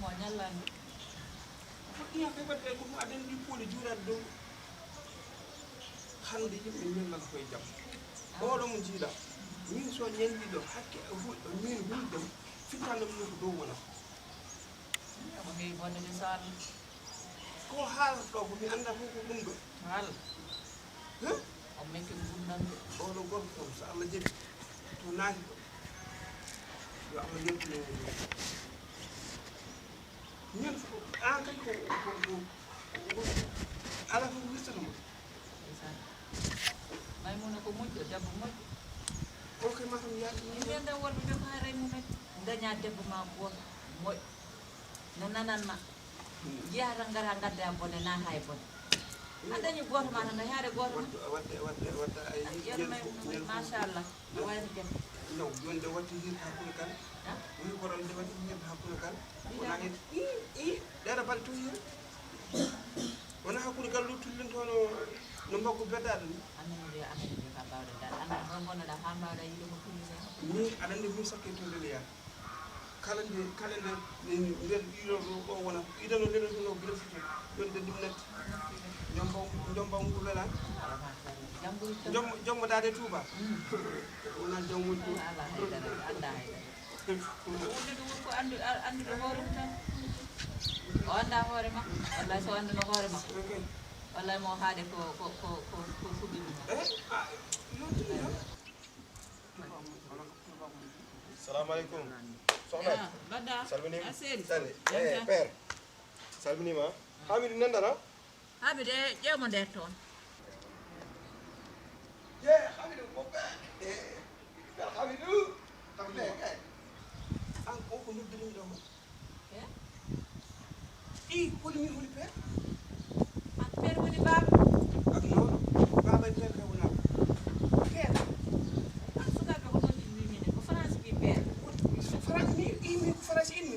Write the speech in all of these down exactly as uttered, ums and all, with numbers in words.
O ñallande. Fuɗɗiima kay waɗde ko ɗum addani ɗi pooli juuraade dow. Hannde yimɓe ñallata koye jam. Oɗo mo jiiɗa. Min so ñalli ɗo hakke e hulɗo min hulde fittaande mum ko dow wonata. Omo heewi bonde de so Allah. Ko haalata ɗo ko mi annda fof ko ɗum ɗo. Haal. Hum? O mekke ngurdam de. Oɗo gorko so Allah jaɓi to naati ɗo. Yo Allah yaltine mo ɗum. Min fof, an kadi ko, ko, ko, ko, ala fof wirtata ma. Ndeysaan. Maymuna ko moƴƴo, debbo moƴƴo. O kay ma tan yaade. Min ngannda worɓe ɓe ko haray mumen. Daña debbo ma gooto moƴƴo. No nanan ma. Njiya tan ngara ngadda bone na hay bone. A dañi gooto ma tan, a yaade gooto ma. Wadde, wadde, wadde, wadde, ay, ay, yero may, machallah. No wayata jam. No, joni de watti hirde hakkunde kan. Woni koral de watti hirde hakkunde kan. Wona hen. I, i, ɗeɗa balɗe tun hen. Wona hakkunde kan luttude ɗen toon no mbaggu beddaɗo ni. Annabi de, annabi de ka bawɗe dal. Annabi ɗon gonnoɗa ha mbawɗa yiide mo tullude. Ni aɗa andi min sakke tun de yaade. Kala nde, kala nde, nde, nde ɗiɗo ɗo, ɗo wona, ɗiɗo no lelal ɗum ɗo gila fuɗi, ɗon de ɗum natti. Jomba, jomba ngu welan. Jom, jomba daade Touba. Wona jom woni ɗum. Ala haydara, anda haydara. Wonde ɗum woni ko andu, a-, andude hoore mum tan. O anda hoore makko. Wallahi so anduno hoore makko. Ok. Wallahi mo haade ko, ko, ko, ko, ko fuɗɗi ɗum. Eh, ah, yonti, yonti. Salamu aleykum. Soxna. Ah, mbaɗɗa? Salminiima. A selli. Selli. Eh, père. Salminiima. Hamidou, nanɗaa? Hamidou, eh, ƴeew mo nder toon. Ye, Hamidou, mo père. Eh, Hamidou. Hamidou, eh. An ko ko noddirmi ɗo mo. Eh? I, holi min holi père? An père woni baaba? Ah, non, non. Baaba e père kay wona. Père. An sukaaɓe ko honɗum wiimi ne? Ko France wi père? Ko France mi, i, mi ko France inni.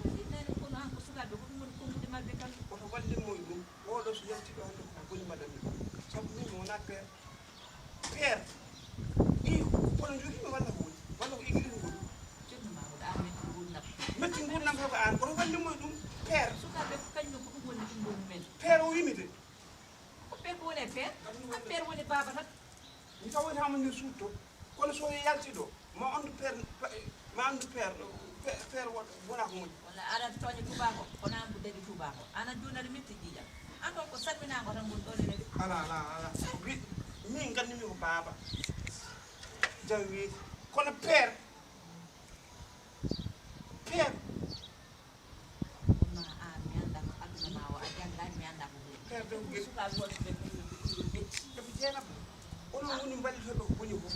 Innani kono an ko sukaaɓe ko ɗum woni konnguɗi maɓɓe kam. Oto wallimmo e ɗum. Oɗo so yalti ɗo hannde ko boni madame. Sabu min mi wona père. Père, i, kono jogii mi walla ko woni? Walla ko igri ko woni? Jonno ma ko ɗa metti ngurnam. Metti ngurnam ko an, kono wallimo e ɗum, père. Sukaaɓe ko kañum ko ɗum woni ɗum woni men. Père o wimi de. Ko père ko woni e père? An père woni baaba tan. Mi tawata mo nder suudu to. Kono so yalti ɗo, ma anndu père, ma anndu père, père, père won-, wona ko moƴƴi. Walla aɗa tooña tubaako, kono an ko dañi tubaako. An a jooni aɗa metti ƴiiƴam. An ɗon ko salminaango tan woni ɗon e nde. Ala, ala, ala. Wi-, min nganndumi ko baaba. Jam weeti. Kono père, père. Kono an mi annda ko aduna ma o, a janngaani, mi annda ko woni. Père, ɗum ko sukaaɓe wonɓe ɓe ko ɗum ɓe ƴetti. Ɗum jeenam. Onon woni mballitooɓe ko boni ko.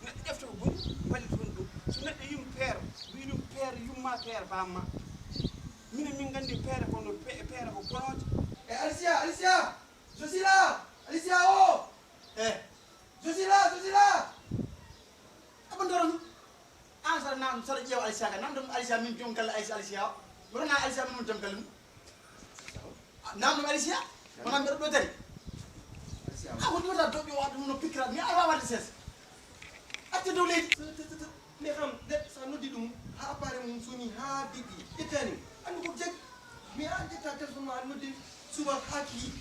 Neɗɗo ƴefta ko boni, mballita ɗum ɗum. So neɗɗo yum père, wi ɗum père, yumma père, bamma. Minen min nganndi père kono pe-, père ko bonooje. E Alicia, Alicia! Je suis là! Alicia o! Eh! Je suis là, je suis là! Aɓa ndoro mi. An saɗa nam, saɗa ƴeewa Alicia ka. Nam ɗum Alicia min joom galle Alicia, Alicia o. Mboɗo na Alicia min joom galle mum. Nam ɗum Alicia? Kono mbeɗa ɗo dari. A woni wata doɓɓi o ɗum no pikkira. Mi awa wadde ses. Acca dow leydi. Mais kam, neɗɗo sa noddi ɗum, ha appareil mum soni, ha biɗɗi, ƴettani. Andu ko jaggi. Mi a ƴetta téléphone ma, a noddi suba ha ki.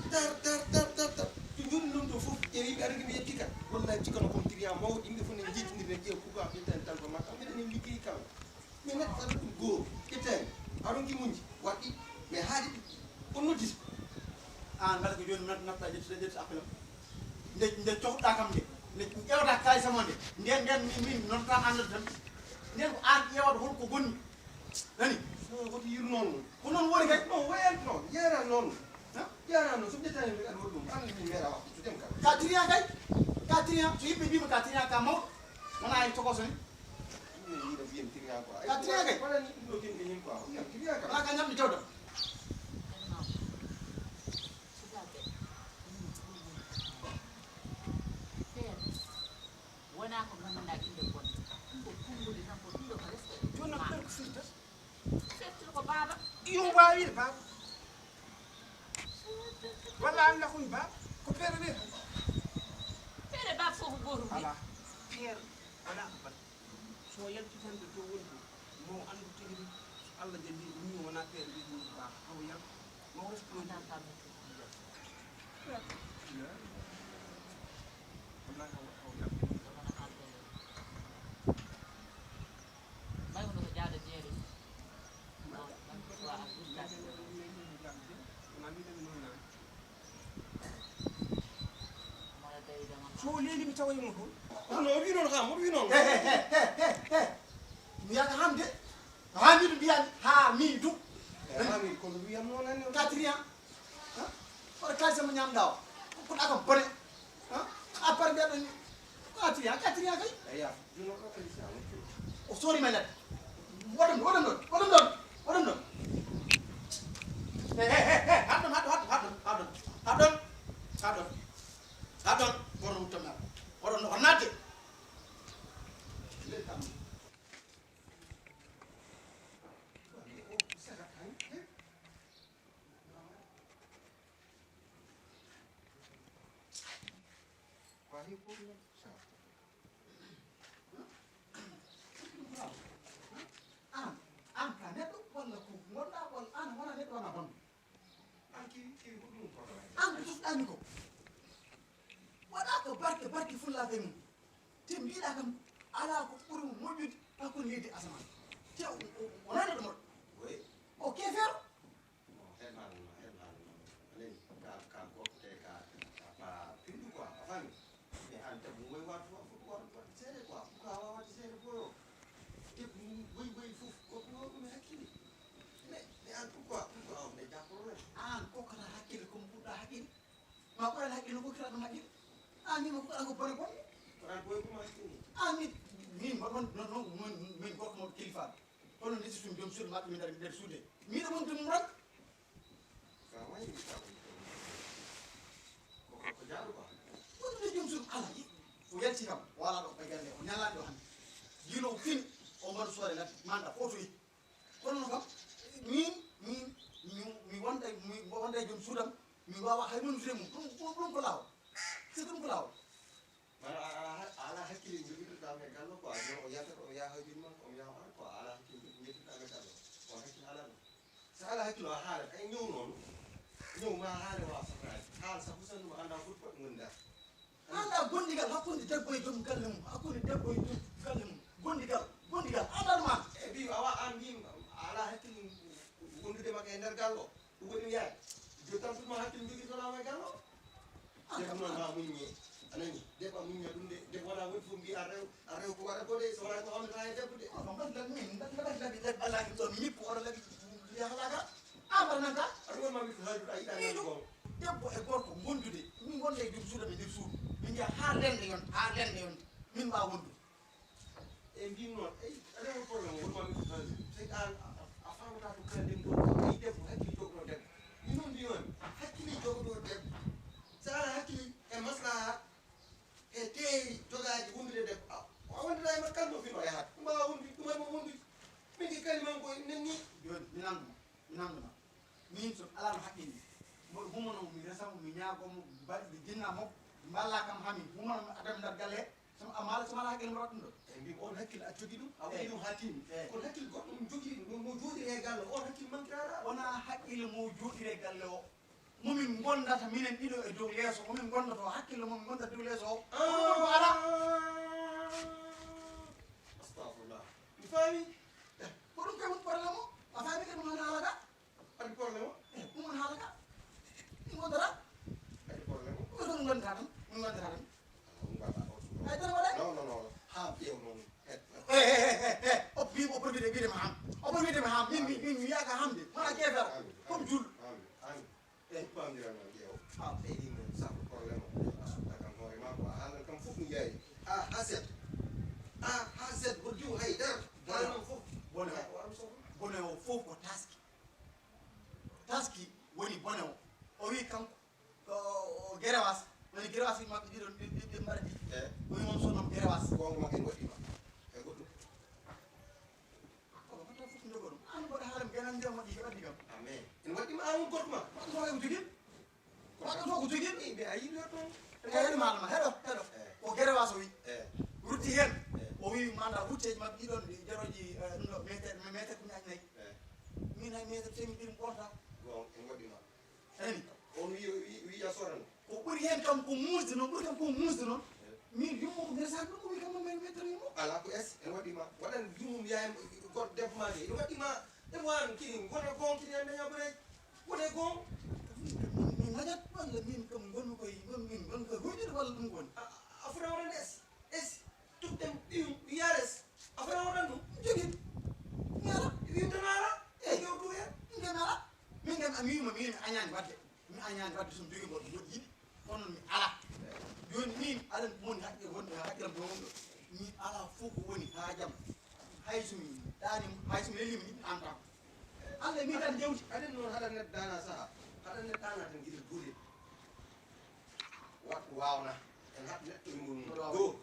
Tar, tar, tar, tar, tar. To joni ɗum ɗo fof, ƴeewi ɓe arigi mi yetti ka. Wallahi, cikano kon client mawɗo, yimɓe fof ne jettindiri ne ƴeewa pourquoi ɓe tan téléphone ma. Kam mbiɗa ni liggeyi kam. Mais neɗɗo tan ɗum goo, ƴettani. A ronki munji, waɗɗi. Mais haali ɗum, on noddita. An kala ko joni nat-, natta ƴettude, ƴettude appel am. Nde, nde cohɗa kam nde, nde ƴewata kayisa ma nde, nden, nden min, min noddata an nodda tan. Nden ko an ƴeewata holko bonni. Nani? Non, woto yir noon. Ko noon woni kay? Non, wayat noon, yeera noon. Ha? Yeera noon, so ƴettani mi aɗa waɗi ɗum, an mi meeɗa waɗde, so dem kala. Ka trian kay? Ka trian, so yimɓe mbima ka trian ka mawɗo, wona en tokoso ni? Min yiɗa mbiyen trian quoi. Ka trian kay? Waɗani ɗum ɗo kemɗe hen quoi, ɗum trian kam. Wala ka ñamde jawdam. Sukaaɓe, ɗum ɗum woni feere. Wonaa ko ngannduɗaa innde bonde. Ɗum ko kunngude tan, ko ɗum ɗo ko respect. Jooni noon, père ko firta? Firtude ko baaba. Iyo, waawi de baaba. Walla an la ko mi baaba? Ko père wiyata? Père e baaba fof ko gootum de. Alaa. Père wonaa ko baaba. So yalti tan ɗo to woni ɗo, mo anndu tigi rigi. So Allah jaabi ɗum, mi wona ɓeen ɓe ɗum baax, haw yam, ma wona ko ɗum. Wallahi, haw, haw yam. May ko jaada jeeri. Wona mi ɗum noon. So leeli mi tawa e mo toon. Kono o wi noon kam, o wi noon. He, he, he, he, he, he. Mi yaka hamde. Hamidu mbiyami. Hamidu. Eh, Hamidu, kono wiyam noon anni. Quatrian. Ha? Wala kalisa mo ñamda o. Ko ɗa kam bone. Ha? A par mbiyaɗo ni. Quatrian, quatrian kay. Eya. O sori ma ladde. Waɗum, waɗum ɗon, waɗum ɗon, waɗum ɗon. He, he, he, he, haɗ ɗon, haɗ ɗon, haɗ ɗon, haɗ ɗon, haɗ ɗon, haɗ ɗon, haɗ ɗon, haɗ ɗon, goto wuttam naata. Oɗon, oɗon naatde. An, an ka neɗɗo walla ko ngonɗa walla an wona neɗɗo wona bonɗo? An ki, ki ko ɗum problème. An ko susɗani ko. Waɗa ko barke, barke fullaaɓe mum. Te mbiɗa kam alaa ko ɓuri mo moƴƴude hakkunde leydi e asamaan. Te o, o, o wona neɗɗo moƴƴo. Oui. O keefeero. Bon, heɗmaanoma, heɗmaanoma. Anen, ka, ka gorko te ka, ka, ka pinɗo quoi, a faami? Mais an debbo, woy waɗ fof, fof waɗ, waɗ seeɗa quoi. Pourquoi a waawat seeɗa fof o? Debbo mum, woy, woy fof, gorko o ɗum e hakkille. Mais, mais an, pourquoi, pourquoi on est d'accord là? An, kokkata hakkille, comme ɓurɗa hakkille. Ma ɓural hakkille no kokkira ɗum hakkille. An, ni mo kokkata ko bone bonde. Kono an, boy, ko ma hakkille. An, ni, min, mo ɗon, non, non, min, min gorko mo kilifaaɗo. Kono ndesi ɗum joom suudu maɓɓe, min dari nder suude. Miɗo mon ɗum rak. Ko, ko jaaɗo quoi. Wonde joom suudu kala yi. O yalti kam, wala ɗo ɓe galle, o ñalaani ɗo hannde. Gila o fin, o mbaɗa soore ladde, manda foto yi. Kono noon kam, min, min, mi, mi wonda, mi wonda e joom suudam, mi waawa hay wondude e mum. Ɗum, ɗum, ɗum ko laawol. C'est ɗum ko laawol. Mana a, a, a alaa hakkille jogitirɗaa e gallo quoi. Jooni o yaltat, o yaha hajun ma, o yaha on quoi. A alaa hakkille jogitirɗaa e gallo. On hakkille alaa ɗum. So alaa hakkille a haalat. Ay ñaw noon. Ñaw ma haale wa safraade. Haal sabu sen ɗum anndaa foti foti ngondaa. Anndaa gondigal hakkunde debbo e joom galle mum, hakkunde debbo e joom galle mum. Gondigal, gondigal, anndaa ɗum an. E mbi awa an mbi a alaa hakkille wondude makko e nder gallo. Ɗum woni yaade. Jotam tuma hakkille jogitorɗaa e gallo. Debbo noon ma muññe. A nani? Debbo a muñña ɗum de. Debbo wona woni fof mbiya a rew, a rew ko waɗa ko de, so wona ko omnata e debbo de. Oɗo mbaɗi labi min, mbaɗi labi labi labi alaani ɗo mi ñippu oɗo labi yahalaka. A mbaɗa nanta? Aɗa won ma mi ko haalduɗa yiɗa nan ko. Debbo e gorko gondude, min gonda e joom suudu e nder suudu. Min njiya haa lende yonta, haa lende yonta. Min mbaawa wondude. E mbimi noon, ey, aɗa won problème, won ma mi ko haaldude. Sey an a, a, a faamata ko kalden ɗo, ey debbo, hakkille jogoɗo debbo. Min noon mbinoon, hakkille jogoɗo debbo. So alaa hakkille e maslaha, e teey jogaaji wondude debbo, a, a wondata e makko kala mo fino o yahata. Ɗum mbaawa wondude, ɗum e mo wondude. Min ki kaliman ko nen ni. Jooni, mi nannduma, mi nannduma. Min so alaa no haqqille, mboɗo humano mo, mi resa mo, mi ñaago mo, mbaɗi ɓe jinna mo, mballa kam haa mi humano mo, adam nder galle, sama amala, sama haqqille mo ɗum ɗo. E mbi on hakkille a jogi ɗum, a waɗi ɗum haa timmi. Kono hakkille goɗɗo ɗum jogi, no, no jooɗiri e galle, on hakkille mankiraɗa. Wona haqqille mo jooɗiri e galle o. Momin ngondata minen ɗiɗo e dow leeso, momin ngondoto hakkille momin ngonda dow leeso o. Ko ɗum ko alaa. Astafurlah. Mi faami. Eh, ko ɗum kay woni problème o. A faami kadi mo haala ga? Adi problème o? Eh, ɗum woni haala ka. Min gondata. Adi problème o? Ɗum ɗon gondata tan. Min gondata tan. Ay tan waɗay? Non, non, non. Ha ƴeew noon. Eh, eh, eh, eh, eh. O wi, o profité wiide ma ham. O profité ma ham. Min, min, min wiyaka hamde. Wona jeefere. Comme jul. Ami, ami. Eh. Pamdiran ma ƴeew. Ah. Ɓeydi men sabu problème o. A sutta kam hoore ma ko a haalan kam fof mi yaari. A haset. A haset ko diw hay dara. Haalan fof. Bone. Ay, o am sohla. Bone o fof ko taski. Taski woni bone o. O wi kanko ko, o gerewas. Woni gerewas maɓɓe ɗiɗon ɗi, ɗi, ɗi mbaɗa ɗi. Eh. O wi moom sonnom gerewas. Gonga makko en waɗɗima. E goɗɗum. Ko ko to fof ndogo ɗum. An mbaɗa haalam genan ndiyam waɗi ko addi kam. Amen. En waɗɗima an on gorko ma. Waɗɗo ko jogin. Waɗɗo ko jogin. Yimɓe a yiɗi ɗon. Heɗo maalama, heɗo, heɗo. Eh. Ko gerewas o wi. Eh. Rutti hen. Eh. O wi manda rutteji maɓɓe ɗiɗon ɗi jarooji, eh, ɗum ɗo meter, meter ko ñaaƴi nayi. Eh. Ay, meetar teemeɗɗe ɗiɗi ɓorta. Bon, en waɗi ma. Ani? On wi, wi, wi a soran. Ko ɓuri heen kam ko muusde noon, ɓuri kam ko muusde noon. Min yummo ko mbiɗa saka ɗum, ko wi kam mbiɗa mbiɗa yummo. Ala ko es, en waɗi ma. Waɗan yumum yaay goto debbo ma de. En waɗi ma, en waan kini, wona gon kini en daña ɓuray. Wona gon. Min, min majat walla min kam ngonmi koye, ngon-, min ngon koye huyjude walla ɗum woni? A, a, a fota waɗan es. Es, tuɗɗen ɓiyum, yares. A fota waɗan ɗum? Jogin. Mi ara. Wimtanaara. Eh. Yo ɗum en. Min kam mi ara. Min kam a mi wima, mi wima mi añaani waɗde. Mi añaani waɗde so mi jogii mboɗo mboɗo yiɗi. Kono mi ala. Jooni min aɗan ko woni haqqe wonde haqqe am ɗo wonɗo. Mi ala fof ko woni haajam. Hay so mi daani, hay so mi lelii mi yiɗi an tan. Allah mi tan jawdi. Aɗen noon haɗa neɗɗo daana saha. Haɗa neɗɗo daana tan giɗa buuɗe. Wat waawna. En haɗ neɗɗo ɗum ɗum. Mboɗo waawa. Ɗo.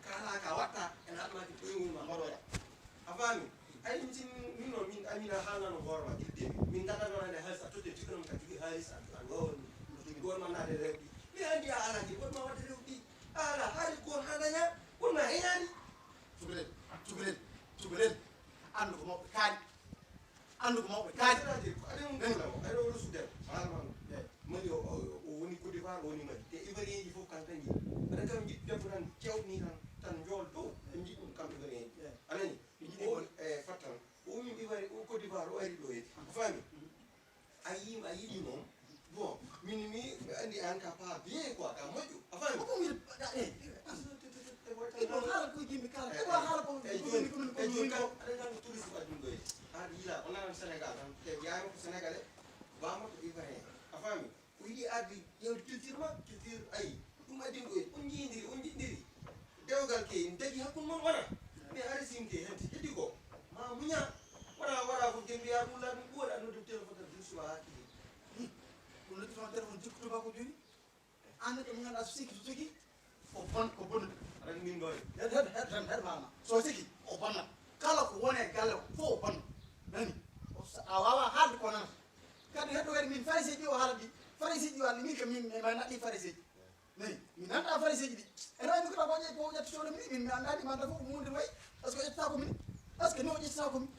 Kala ka watta en haɗ ma ki ɗum ma. Mboɗo waɗa. A faami? Ay, min tin, min noon, min, ay, min a haalnano hoore ma, gila deewi. Min nganndanno hannde hay so a totti jiɗɗo ma ka jogii haalis, a, a waawa ɗum. Ɗum tigi goto ma naade rewɓe. Mi anndi a alaa ki, won ma waɗde rewɓe. A alaa, haali goto haa daña, won ma heñaani. Cukalel, cukalel, cukalel. Anndu ko mawɓe kaali. Anndu ko mawɓe kaali. C'est-à-dire, ko aɗen ɗum nani. Problème o, aɗen o resude. Haalma ɗum. Eey. Mali o, o, o woni Côte d'Ivoire, o woni Mali. Te Ivoirien ji fof kan tan njiɗi. Aɗa kam njiɗi debbo tan cewɗo ni tan, tan njool dow. Ɓe njiɗi ɗum kam Ivoirien ji. Eey. A nani? Ɓe njiɗi o, ɗum. E, fattan. O min Ivoire, o Côte d'Ivoire, o ari ɗo heedi. A faami? Mhm. A yiima, a yiɗi moom. Bon, min mi, mi anndi an ka pas bien quoi, ka moƴƴo. A faami? Ko ɗum wiɗa, eh, eh, eh, bon, haala ko yimɓe kala. Eh, ko haala ko, eh, ko jooni, ko min, ko eh, min jooni ko. Kam, aɗa nganndi touriste waɗi ɗum ɗo heedi. Aɗa yiila, o nanan Sénégal tan, te yaayma ko Sénégalais, baama ko Ivoirien. A faami? O yiɗi arde ƴeewde culture ma, culture ayi. Ɗum addini ɗo en. On njiidiri, on njiɗdiri. Dewgal ke en dañi hakkunde mon wona. Mais hara simke hen heddi ko. Ma muña. Wona wara ko jembiya ɗum la ɗum ɓuura noddu téléphone tan ɗum suwa haa kii. Ɗum noddu toon téléphone jikku tuma ko joni. An neɗɗo mo ngannduɗaa so sikki, so sikki, ko bon, ko bonnude. Aɗa min ɗo. Heɗ, heɗ, heɗ, heɗ, heɗ, mama. So sikki, o bonnat. Kala ko woni e galle o, fof o bonnat. Nani? O sa-, a waawaa haalde ko nanata. Kadi heddo kadi min Farisee ji o haala ɗi. Farisee ji o haala min ko min, min, min naɗɗi Farisee ji. Nayi, min nanta Farisee ji ɗi. Ene wayi no ko ko ƴe-, ko ƴettotoɗo min, min mi anndaani manda fof ko munde wayi. Est-ce que ƴettata ko min? Est-ce que no ƴettata ko min?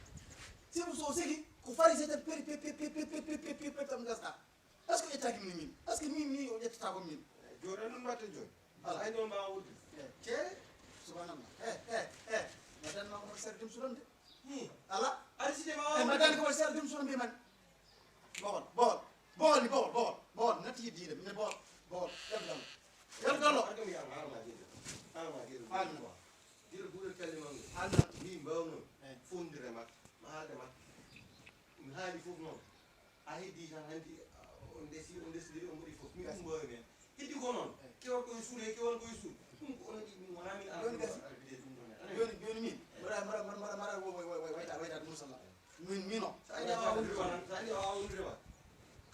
Sibu so sigi ko Farisee tan peri, peri, peri, peri, peri, peri, peri, peri, tan gasta. Est-ce que ƴettaki min min? Est-ce que min ni o ƴettata ko min? Jooni ɗum mbaɗten jooni. Ala. Ay noon mbaawa wuurde. Eh. Ceere. Subhanallah. Eh, eh, eh. Mbaɗan ma ko sere dum suron de. Hmm. Ala. Ariside ma. Eh, mbaɗan ko sere dum suron de man. Bawol, bawol. Bawol ni bawol, bawol. Bawol natti diide. Min bawol. Bawol. Yalgal. Yalgal. Adum ya harma diide. Harma diide. Harma. Diide buuɗe kalima. Harma. Mi mbawno. Eh. Fundire mak. Ma haalde mak. Mi haali fof noon. A heddii tan hanti, a, on ndesi, on ndesdiri, on mbaɗi fof. Min ɗum mbaawi men. Heddi ko noon, kewal koye suudu, e kewal koye suudu. Ɗum ko onon ɗiɗi, ɗum wonaa min ala ɗum arbide ɗum ɗon. Jooni, jooni min, mbaɗa, mbaɗa, mbaɗa, mbaɗa, mbaɗa, wo-, wo-, wo-, wayta, wayta ɗum sala. Min, min o. Sa anndi a waawude ma, sa anndi a waawude ma.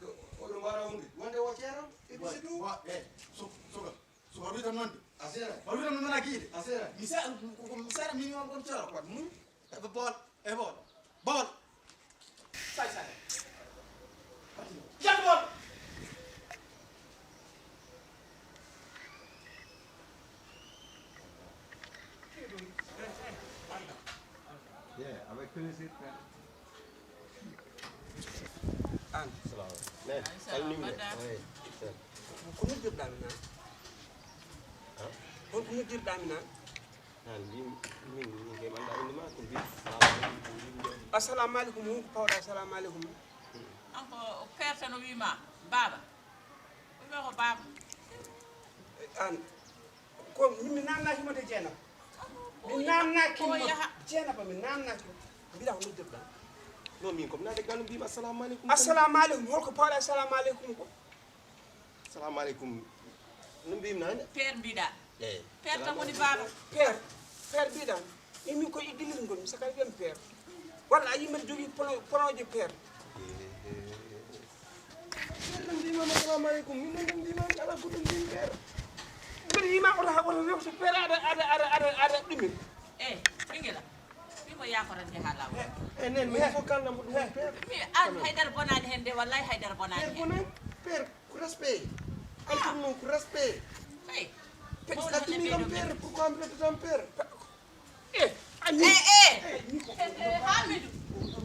Ko oɗo mbaɗa wonde, wonde o ceeram, e bisi tout. Wa, eh, so, so, so, so waɗi tan noon de. A seera. Waɗi tan noon a kiide. A seera. Mi sa-, ko, ko, mi seera min on kon ceero. Wat mum. Ebe bool, ebe bool. Bool. Say, say. Jam bool. Yeah, avec plaisir, frère. An. Salaam. Ne, salminde. Mbaɗɗa? Oui, sir. Ko noddirɗaa mi nan? Ha? Hol ko noddirɗaa mi nan? An, min, min, min kay mi anndaa innde maa, ko mbiy-, salaam aleykum, ko mbiy-, Assalamu aleykum, ko pawɗaa, assalamu aleykum. Kanko o peerta no wiy ma, baaba. O wiy ma ko baaba. An, ko min mi naamnaaki mo de Jeynaba. Mi naamnaaki mo. Jeynaba, mi naamnaaki mo. Mbiɗa ko noddirɗaa? Non, min ko mi naati galle mbiymi assalamu aleykum. Assalamu aleykum, hol ko pawɗaa assalamu aleykum ko? Salamu aleykum. No mbiymi nane? Peer mbiɗa. Eyi. Peer tan woni baaba. Peer. Peer mbiɗa. Min ko Idriss ngonmi, saka wiyam peer. Walla a yii mbeɗa jogii pono-, ponooje peer. Eyi. Peer tan mbiymi ma salamu aleykum. Min noon tan mbiymi ma ala goɗɗo mbiymi peer. Mbeɗa yii ma oto, oto rewta peer aɗa, aɗa, aɗa, aɗa, aɗa ɗumen. Eyi, ɓinngel am. Min ko yaakoran nde haa laawol. Eyi, nen, min fof kalna mo ɗum woni peer. Mi an haydara bonaani heen de, wallahi haydara bonaani heen. Peer bonaani, peer. Ko respect. Entre nous, ko respect. Hey. Parce que a tini kam père, pourquoi mi ɓeddata père? Eh, ani. Eh, eh. Eh, Hamidou.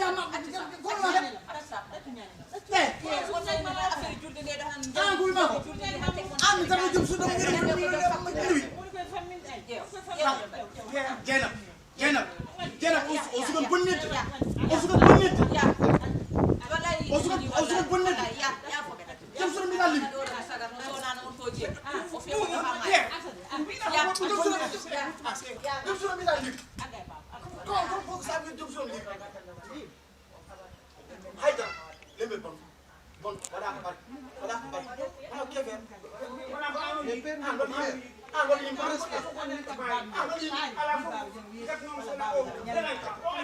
mbiya ma, kono ma. Eh. An ko wi ma ko. An mi tan jom suudu mo wiɗo mo wiɗo mo wiɗo. Jeynaba. Jeynaba, Jeynaba, o, o suka bonnirde. O suka bonnirde. O suka, o suka bonnirde. Jom suudu mi lalli. Jom suudu mi lalli. Ko, ko, ko sa mi jom suudu mi. Haydara, lembel bon. Bon, waɗa ko ɓari. Waɗa ko ɓari. Hono kefe. An ɗon yimɓe. An ɗon yimɓe. An ɗon yimɓe. Ala fof.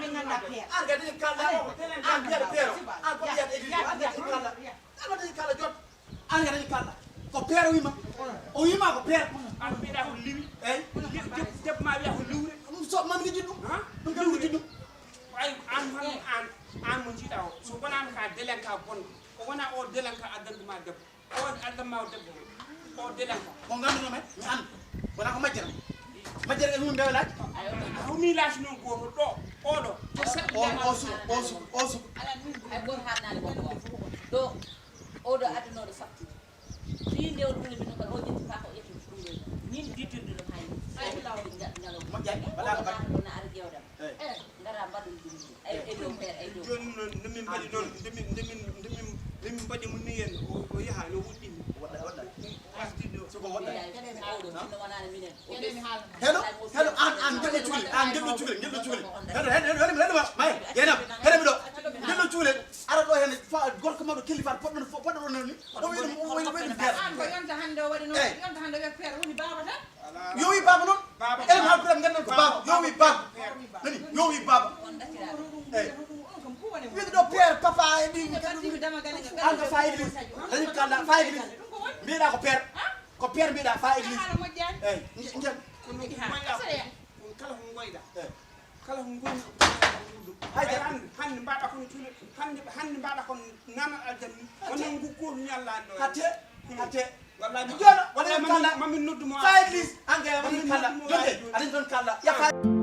Min nganndaa peer. An kadi kala. An mbiyata peero. An ko mbiyata église. An kadi kala. An kadi kala jot. An kadi kala. Ko peero wima. O wima ko peero. An mbiɗa ko liwi. Eyi. Debbo ma wiya ko liwre. Ɗum so mami lijji ɗum. Ɗum kam lijji ɗum. Ay, an hannde, an, an mo njiɗa o, so wonano ka délinquant bonɗo, o wona o délinquant addanta ma debbo. O addan ma o debbo, o délinquant. Mo ngannduno men, mi annda. Wona ko majjere. Majjere e mum mbewe laaji. A humi laaji noon gooto ɗo, oɗo. O, o suka, o suka, o suka. Ay, gooto haalnaani ko ɗo. Ɗo, oɗo addunoɗo facture. Fii nde o ɗum min ko o ƴetti maa ko ƴetti ɗum ɗo. Min diddirde ɗum hay. Ay, law. Moƴƴani, wala ko baɗ. Ɗum na ara ƴeewdam. Eh. Ngara mbaɗon ɗum. Ay, ay, ɗo, ay, ɗo. Jooni noon, nde min mbaɗi noon, nde min, nde min, nde min, nde min mbaɗi mo nii en, o, o yaha, no woɗɗini. Woɗɗa, woɗɗa. Arti ɗo. Soko woɗɗa. Billahi, oɗo, sinno wonaano minen. Heno, heno, an, an, ngel ɗo cukalel, an, ngel ɗo cukalel, ngel ɗo cukalel. Heno, heno, heno, heno, heno, ma, may, Jeynaba, heno mi ɗo. Ngel ɗo cukalel, ara ɗo heno, fa, gorko mawɗo kelli fa, poɗɗo, poɗɗo ɗo noon ni. O wiyi ɗum, o wiyi ɗum, o wiyi ɗum peer. An ko yonta hannde o waɗi noon, eh, yonta hannde o wiya peer woni baaba tan. Yo wi baaba noon. Baaba. Enen haalpulaar nganndan ko baaba. Yo wi baaba. Nani? Yo wi baaba. Eyi. Wiyde ɗo père, papa e ɗi. An ko fa église. Dañi kalɗa fa église. Mbiɗa ko père. Ko père mbiɗa fa église. Eyi. Nge-, nge-. Kono ko ngoyɗa. Ko kala ko ngoyɗa. Eyi. Kala ko ngoyɗa. Hay hannde, hannde mbaɗa kono cuuɗi, hannde, hannde mbaɗa kono nanan aljanna. Wonno ngu ko ñalla ɗo. Hatte. Hatte. Wallahi, jono, wala mami, kala. Mami noddu mo. Fa église, an kay, wala kala. Jonde, aɗa ton kala. Ya fa.